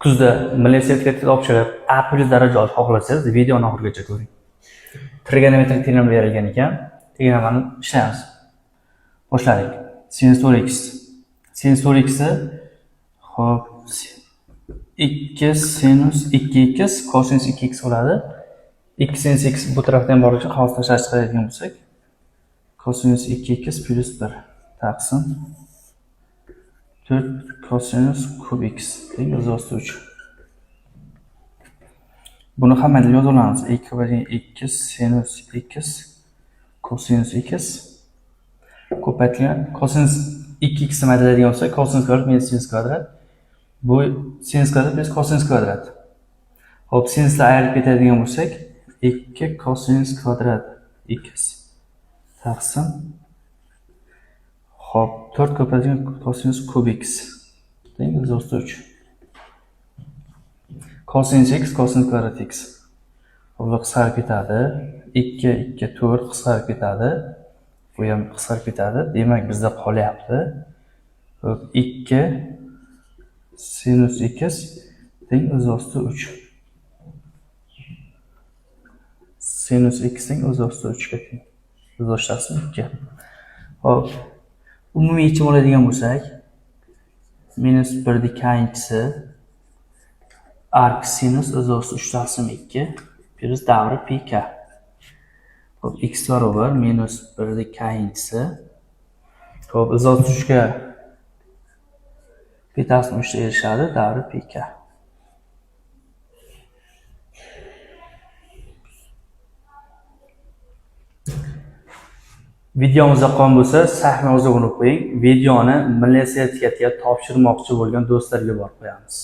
Kuzda milliy sertifikatga topshirib, A+ daraja olish xohlasangiz, videoni oxirigacha ko'ring. Trigonometrik tenglama berilgan ekan. Tenglamani ishlaymiz. Boshladik. Sinus 4x. Sinus 4x hop 2 sinus 2x kosinus 2x bo'ladi. 2 sinus x bu tarafdan ham bor ekan, hozir tashlash chiqaradigan bo'lsak, kosinus 2x plus 1 taqsim 4 kosinus kub x teng o'z osti 3. Buni hamma yozib olamiz. 2 ko'paytirilgan 2 sinus x kosinus x ko'paytirilgan kosinus 2x ni maydalaydigan bo'lsak, kosinus kvadrat minus sinus kvadrat. Bu sinus kvadrat plus kosinus kvadrat. Hop, sinuslar ayirib ketadigan bo'lsak, 2 kosinus kvadrat x taqsim hop 4 ko'paytirilgan kosinus kub x teng o'z osti 3. Kosinus x kosinus kvadrat x. Bu qisqarib ketadi. 2 2 4 qisqarib ketadi. Bu ham qisqarib ketadi. Demak, bizda qolyapti. Hop, 2 sinus x teng o'z osti 3. Sinus x teng o'z osti 3 ga teng. O'z osti taqsim 2. Hop, umumiy yechim oladigan bo'lsak, minus 1 kayinchisi ark sinus o'z osti 3 taqsim 2 plus davri pi k. Hop, x barobar minus 1 kayinchisi. Hop, o'z osti 3 ga pi taqsim 3 erishadi, davri pi k. Videomiz yoqqan bo'lsa, sahifamizga obuna qo'ying. Videoni milliy sertifikatga topshirmoqchi bo'lgan do'stlarga borib qo'yamiz.